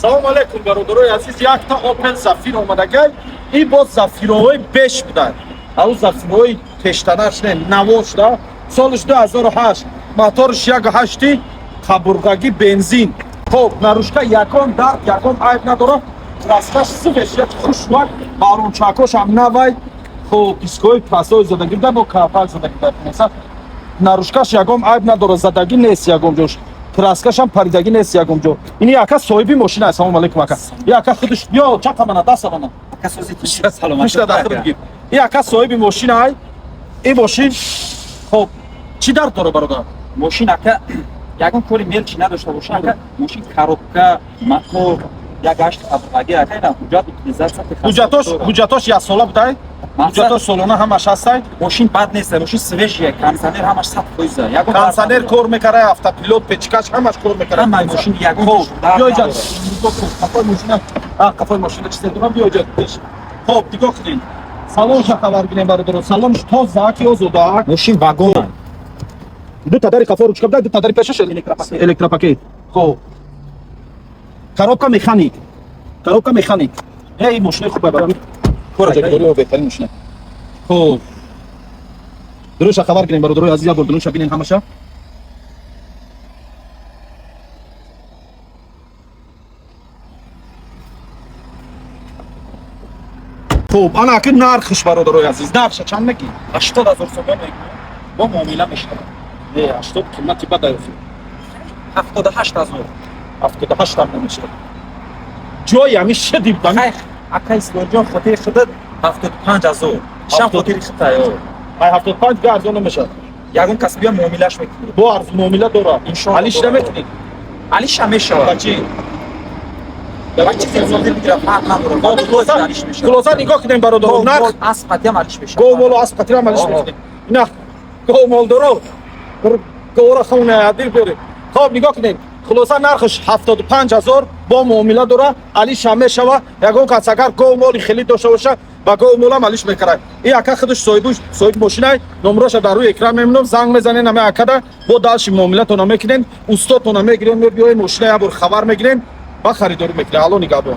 Салом алейкум, бародарои азиз. Якта Опел Зафир омадагай. И боз Зафирови беш будан. Ау Зафирови пештанаш не, навош да. Солиш 2008, моторш 1.8, қабурғагӣ, бензин. Хоб, наружка ягон дард, ягон айб надора. Краскаш свеж, як хушвак, барончакош ҳам навай. Хоб, дискои пасои задагӣ буда, бо капак задагӣ буда. Наружкаш ягон айб надора, задагӣ нест ягон ҷош. Краскашам паридагӣ нест ягон ҷо. Ин яка соҳиби мошина аст. Салом алейкум, ака. Яка худаш биё, чақа мана, даста мана. Мишта дар худ бигир. Ин ака соҳиби мошина ай. Ин мошин, хоб, чӣ дард дора, бародар? Мошин, ака, ягон кори мелчи надошта боша, ака, мошин коробка, мотор як гашт қабурғагӣ, ака, ина ҳуҷҷат, утилизация. Ҳуҷҷатош яксола будай? Ҳуҷҷатош солона ҳамаш ҳастай? Мошин бад нест, мошин свежий, кондиционер ҳамаш 100%, ягон дард Кондиционер надорад. кор мекара, автопилот, печкаш ҳамаш кор мекара. Ҳамаи мошин ягон Хоб, дард биё иҷа. надорад. Нигоҳ кун, қафои мошина, а қафои мошина чизе дорам, биё иҷа пеш. Хоб, нигоҳ кунед. Салонша хабар гирем, бародаро. Салонш тоза, ки озода. Мошин вагон. Ду та дари қафо ручка будай, ду та дари пешаш Электропакет. Электропакет. Хоб. Коробка механик. Коробка механик. Эй, мошинаи хуб барам. Кора ҷагидори беҳтарин мошина. Хоб. Дуруша хабар гирем, бародарои азиз, як бор дуруша бинен ҳамаша. Хуб, ана аки нархш, бародарои азиз, нархша чанд мегӣ? 80 000 сомон мегӯям, бо муомила мешавад. Не, 80 қимати бад ай. 78 000. 78 там намешавад. Ҷои ҳами шидиб. Хай, ака Исломҷон, хотири худат 75 000 шам, хотири худта. Ай 75 га арзон намешавад. Ягон кас бия, муомилаш мекунӣ. Бо арз муомила дора. Иншоалло. Алиш дора. намекунӣ? Алиша мешавад. Ба чӣ? Ба чизе хотир бигира, фарқ надорад. Хулоса, Алиш мешавад. хулоса, нигоҳ кунем, бародаро, нарх Асп қатиам алиш мешавад. Говмолу асп қатирам алиш мекунем. Ина говмолдоро говро хона адил биёрем. Хоб, нигоҳ кунем. Хулоса, нархш 75 000, бо муомила дора, алиша мешава. Ягон кас агар говмоли хеле дошта боша, ба говмолам алиш мекарад. И ака худаш соҳибуш, соҳиби мошинай, номроша дар рӯи экран мемонам, занг мезанен ҳама акада, бо дальше муомилатона мекунен, устодтона мегирем, мебиёем, мошина як бор хабар мегирем ва харидорӣ мекунем. Алло нигаҳбон.